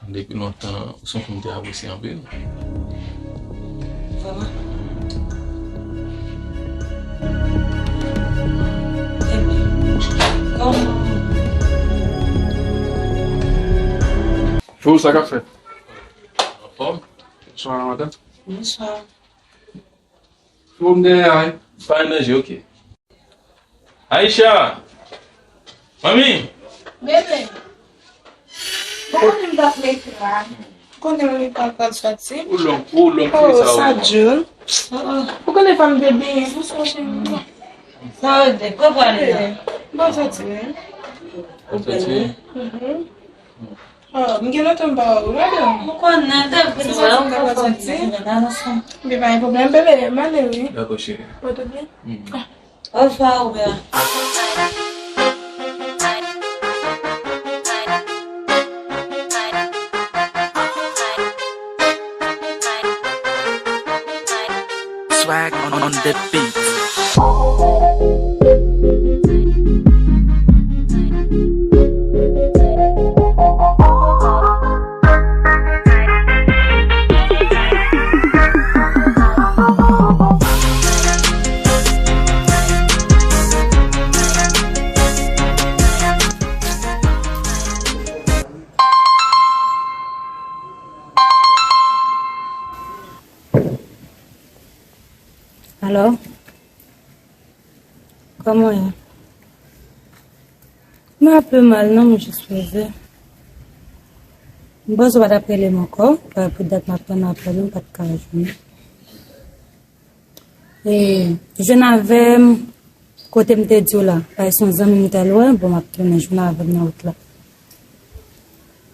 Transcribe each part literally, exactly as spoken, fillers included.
Depi lontan, ou se yon fi m te apresye anpil. Vrèman? Chou, sa k ap fèt? Anfòm? Bonswa, madanm. Bonswa. Chou, m dèyè a, wi. Pa nan je, ok. Aisha! Manmi! Bebe! Ou konnen m t ap leve la. Ou konnen mwen pa pral soti. Ou long, ou long Oh, sa sa ou. June. Ou konnen fè m te benyen, pou sa cheri. Sa yo de, pran pran li la. Bon soti, wi. Ou soti? Oh, m gen lontan m pa wè ou, gade. Ou konnen, te vin wè, ou pa fè m vin nan ansanm. Bebe, pa gen pwoblèm, bebe, m ale, wi. Dakò, cheri. Ou tout byen? Mm. Oswa ou bè. Swag on, on the beat. Alo? Kòman w ye? M pa pi mal non, m jis reve. M panse w pa t ap rele m ankò, paske pou dat m ap tann apèl ou, m pa t ka jwenn ou. E, jwenn avè m, kote m te di w la, paske se yon zanmi m te al wè, bon, m ap tounen jwenn avè m nan wout la.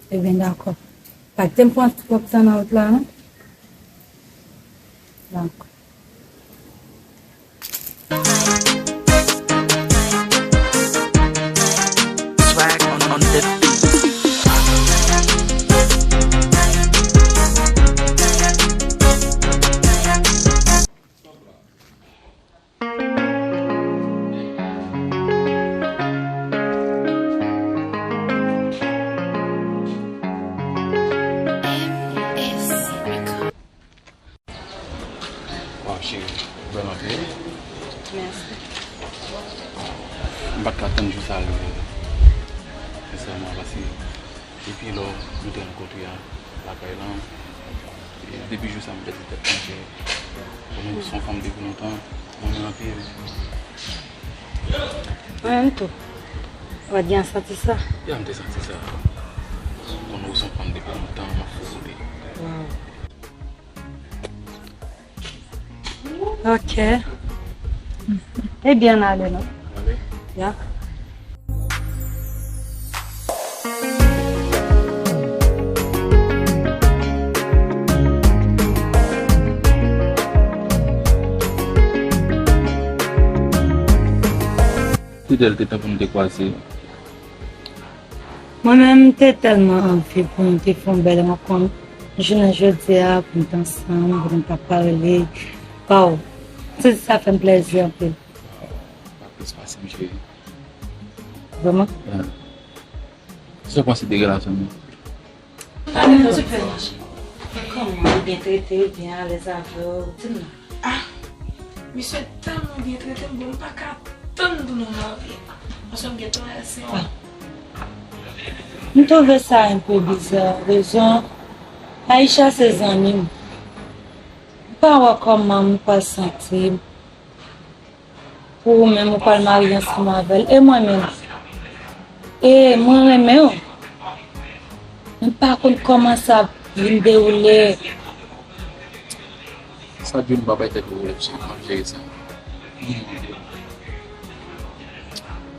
Ebyen, dakò. Pa kite m pran twòp tan nan wout la, non. Dakò. Swag on, on the beat. Waw, cheri, ou bèl anpil. Mèsi. M pa t ka tann jou sa rive. Sensèman, paske depi lò nou te rankontre a lakay lan, e depi jou sa m pèdi tèt mwen, cheri. Konnen ou se yon fanm depi lontan, m renmen anpil. Mwen menm tou. Ou pa t gen santi sa? Ya, m te santi sa. Konnen ou se yon fanm depi lontan, m ap foukoute. Waw. Ok. Ebyen, n ale non. Ale. Ya. Fidèl, te tan pou nou te kwaze. Mwen menm, m te tèlman anvi pou nou te fè yon bèl rankont. Jounen jodi a, pou nou te ansanm, pou nou ta pale. Waw, se sa fè m plèzi anpil. Pa plis pase m, cheri. Vrèman? Ya. Sa w panse de relasyon nou? Ann, ti pè mache. Kòman, ou byen trete, ou byen alèz avè w? Di m non. Ah, misye tèlman byen trete m, bon, m pa ka tann pou nou marye. Paske m gentan wè se yon M twouve sa enpe biza. Rezon, Aisha se zanmi m. M pa wè kòman m pral santi m pou ou menm ou pral marye ansanm avè l. E mwen menm? E mwen renmen w. M pa konn kòman sa ap vin dewoule. Sa June pa bay tèt ou pwoblèm, cheri, m ap jere sa.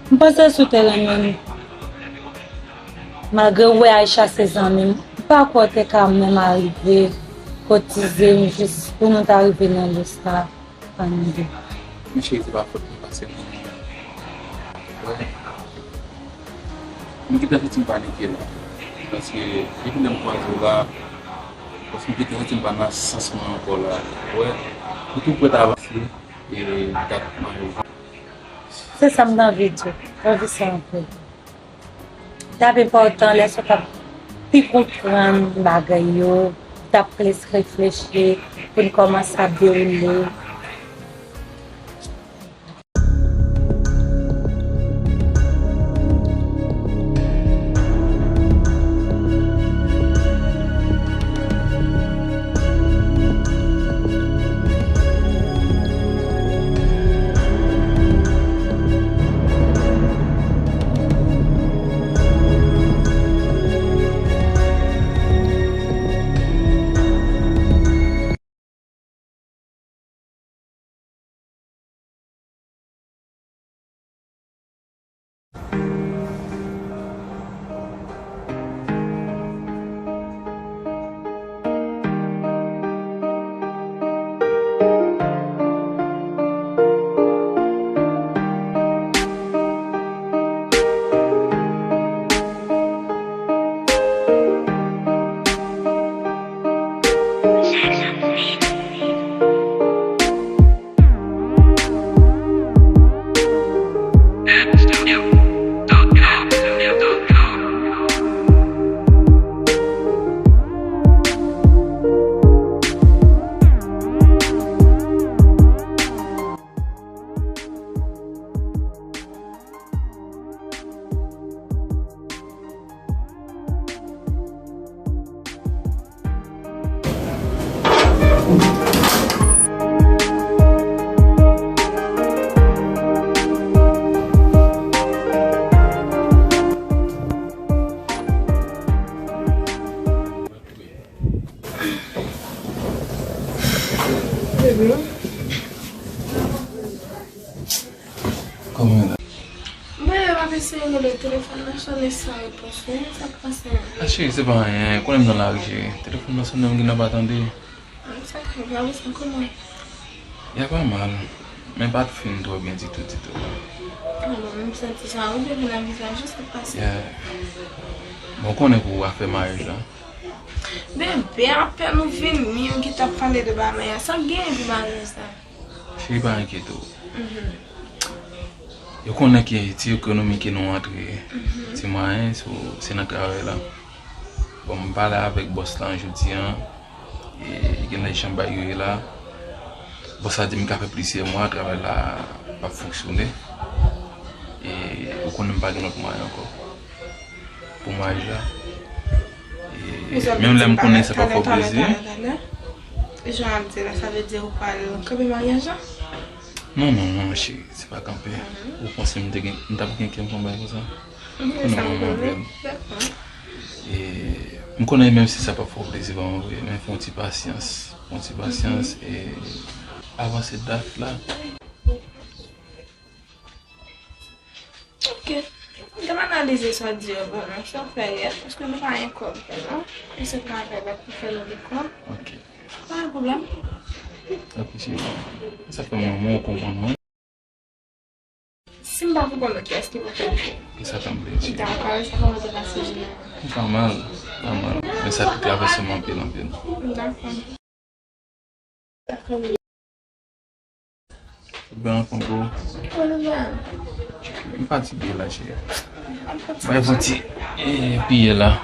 M panse si w te renmen m, malgre w wè Aisha se zanmi m, m pa kwè w te ka menm arive kotize m jis pou nou ta rive nan lè sa a nou de. Men cheri, se pa fòt mwen, paske mwen, wè, mwen gentan santi m panike la. Paske depi lè m kwaze w la, paske m gentan santi m pa nan sans mwen ankò la. Wè, mwen tou prèt avanse e dat marye. Se sa m t anvi di w. Anvi sa anpil. T ap enpòtan lè sa w t ap pi konprann bagay yo, t ap plis reflechi pou n kòmanse ap dewoule. Kòman la? Mwen pa eseye rele telefòn nan sonnen san repons, men sa k pase? A cheri, se pa anyen, konnen m nan lari cheri. Telefòn nan sonnen, m gentan pa tande. Sa k fè, pa bezwen kòman? Y a pa mal, men pa t fin twò byen ditou, ditou. A bon, m santi sa, ou depi nan vizaj ou, sa k pase? Yeah. Bon, konnen pou afè maryaj la. Bebe, apèn ou vini, ou gentan pale de bagay maryaj. Sa k genyen pou maryaj sa? Cheri, pa enkyete w. Yo konnen ke ti ekonomi ke nou antre, ti mwayen, so, se nan travay la. Bon, m pale avèk bòs la jodi a, e gen lè jan bagay yo ye la. Bòs la di m ka fè plizyè mwa, travay la p ap fonksyone. E ou konnen m pa gen lòt mwayen ankò pou maryaj la. E menm lè m konnen sa p ap fè w plezi. Jan ap di la, sa vle di ou pral kanpe maryaj la? Non, non, non, cheri, se pa kanpe. Ou panse m te gen, m t ap gen kè m fè yon bagay konsa? Konnen mwen, mwen vrèman. E m konnen menm si sa p ap fè w plezi, vrèman vre, men fè yon ti pasyans. Fè yon ti pasyans e avanse dat la. Ok. M t ap analize sa w di yo, bon, men sa w fè yè, paske nou pa gen kòb vrèman. E se travay la ki fè nou gen kòb. Ok. Pa gen pwoblèm. Ok, cheri. Sa fè mwen, mwen konprann mwen. Si m pa pou konnen, kiyès ki pou fè l? Ki sa tanble, cheri? Dakò, sa kòman te pase jounen an? Pa mal, pa mal. Men sa te travèse m anpil, anpil. Dakò. Bèl rankontre w. M fatige la, cheri. Bay fon ti, eh, piye la.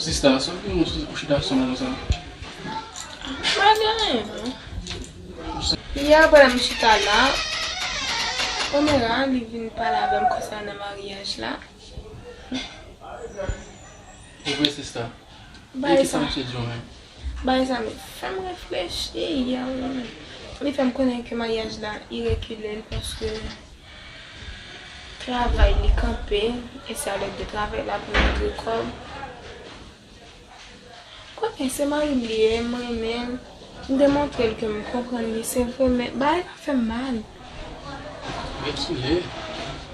Sista, sa w gen yon chita sou mwen konsa? Pa gen anyen, non. Yè, pandan m chita la, Omera, li vin pale avè m konsènan maryaj la. Ou vre, sista? E kisa misye di w menm? Bagay sa, men, fè m reflechi, yè, wi. Li fè m konnen ke maryaj la irekilè, paske travay li kanpe, e se a lèd de travay la pou l antre kòb. Konnen se mari m li ye, m renmen l. M te montre l ke m konprann li, se vre, men bagay la fè m mal. Ekile.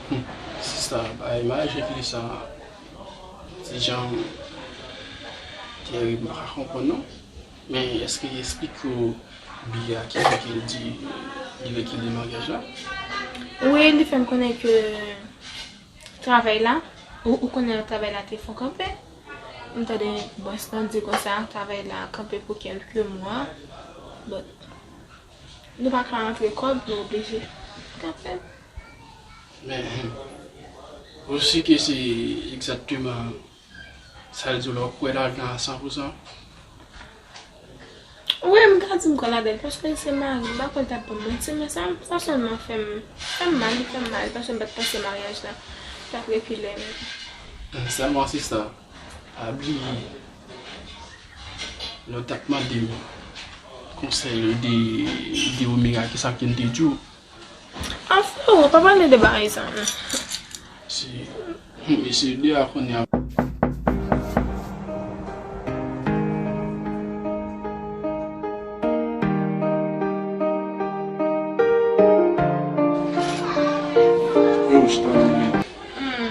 Hmm. Sista, bay imaj ekile sa. Ti jan terib, m pa ka konprann non. Men èske li eksplike w bi a ki fè ke l di li rekile maryaj la? Wi, li fè m konnen ke travay la, ou, ou konnen travay la te fè w kanpe. M tande bòs lan di konsa, travay la kanpe pou kèlke mwa. Bon, nou pa ka rantre kòb, nou oblije kanpe. Men, ou si ke se egzakteman sa l di w la, ou kwè ladan l a san pou san? Wi, m ka di m kwè ladan l, paske l se mari m, m pa kwè l t ap ban m manti, men sa, sa sèlman fè m, fè m mal, li fè m mal, paske m pa t panse maryaj la t ap rekile menm. Sèlman sista, pa bliye, lè w t ap mande m konsèy de, de Omega, kisa ke m te di w? Anfen, ou pa pale de bagay sa non. Si. Mesye de a kounye a. Yo, chita non. Hmm.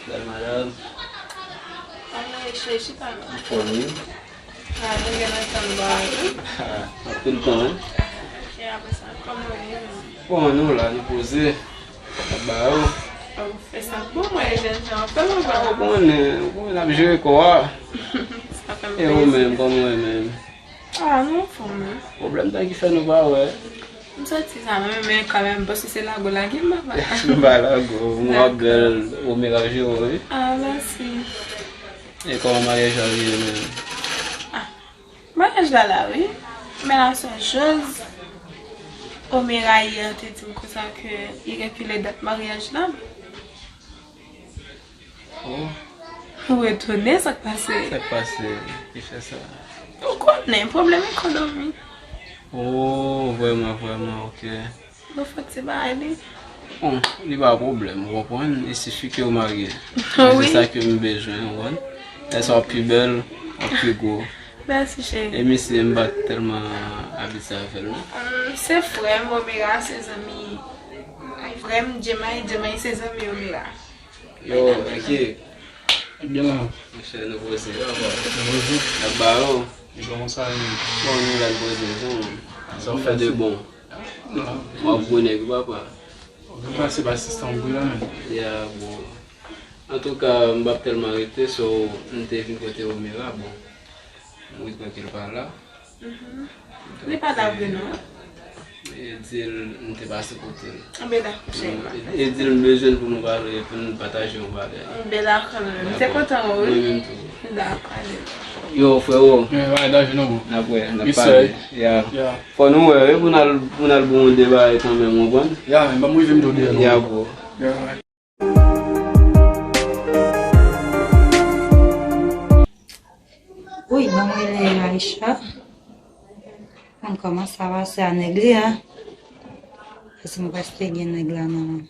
Bèl madanm. Anmwey, cheri, chita non. Anfòm wi. Ah, nou gen lontan nou pa wè tou. Ah, anpil tan wi. E apre sa, kòman w ye menm? Bon, nou la, nou poze. Ap ba yo. Ou fè sa pou mwen, jèn jan, fè mwen ba ou. Ou konnen, ou konnen n ap jere kò a. Sa fè m plezi. E ou menm, kòman w ye menm? Ah, nou anfòm wi. Pwoblèm sa ki fè nou pa wè. M santi sa non, men kanmenm, paske se lago lage m, papa. M pa lago, m wè w ap bèl, Omega jere w wi. Ah, mèsi. E kòman maryaj la vin menm? Ah, maryaj la la wi. Men la sè Jòz, Omega yè te di m konsa ke li rekile dat maryaj la. Oh. Ou etone, sa k pase? Sa k pase? Ki fè sa? Ou konnen, pwoblèm ekonomi. Oh, vrèman, vrèman, ok. Nou fè ti bagay li. Bon, li pa pwoblèm, ou konprann? Il suffit ke w marye. Wi. Se sa ke m bezwen, ou konprann? Lè sa w ap pi bèl, w ap pi gwo. Mèsi, cheri. E misye, m pa t tèlman abitye avè l, non. Hum, se frè m, Omega, se zanmi. Ay, frè m, Jemay, Jemay, se zanmi Omega. Yo, Enki. Ebyen la. Monchè, nou poze yo ankò. Nou poze. N ap ba yo. E kòman sa ye? Bon, nou la n poze tou. Sa w fè de bon? M ap gwo nèg wi papa. Ou vin pase pa sistan bri la menm. Ya, bon. Antouka, m p ap tèlman rete, so, m te vin kote Omega, bon. M ret wè ke l pa la. Mhm. Li pa la vre non. E di l m te pase kote l. Anben dakò, cheri. E, e di l m bezwen l pou nou pale, pou nou pataje yon bagay. Anben dakò, mwen menm. M te kontan wè w wi. Mwen menm tou. Dakò, ale. Yo, frero. Men pa gen danje non, bro. N ap wè, n ap pale. Ya. Ya. Fò nou wè wi, pou n al, pou n al bon de bagay kanmenm, ou konprann? Ya, men ban m rive m tou deyò. Ya, bro. Ya. Wi, ban m rele Aisha. Konn kòman sa pase a nèg li a. Paske m prèske gen nèg la nan men.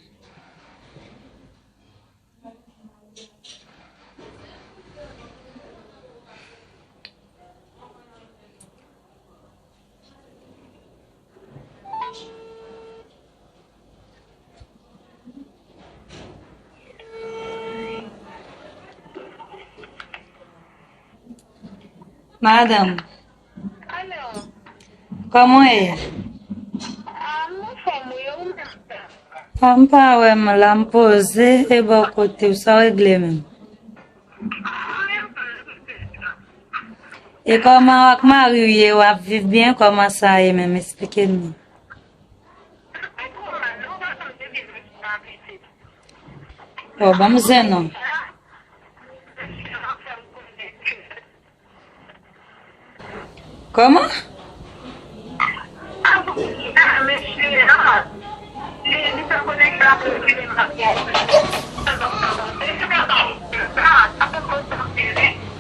Madanm. Alo. Kòman w ye? Ah, m anfòm wi, ou menm? Ah, m pa wè m la, m poze, e bò kote w, sa w regle menm? E kòman w ak mari w ye, w ap viv byen, kòman sa ye menm, eksplike m non. Bon, ban m zen non. Kòman?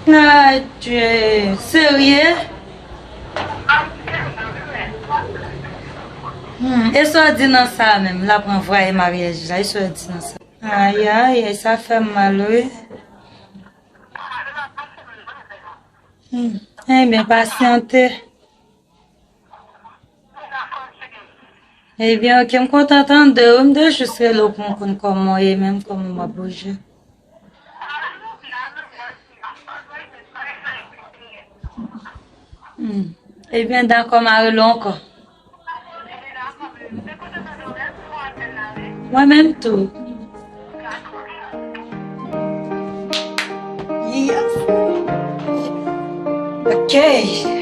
Adye, serye? Hmm, e sa w di nan sa menm, l ap ranvwaye maryaj la, e sa w di nan sa? Ayayay, sa fè m mal wi. Ebyen, pasyante. Ebyen, oke, m kontan tande w. M te jis rele w pou m konn kòman w ye menm, kòman w ap bouje. Hmm. Ebyen, dakò, m a rele w ankò. Mwen menm tou. Yes. Ok.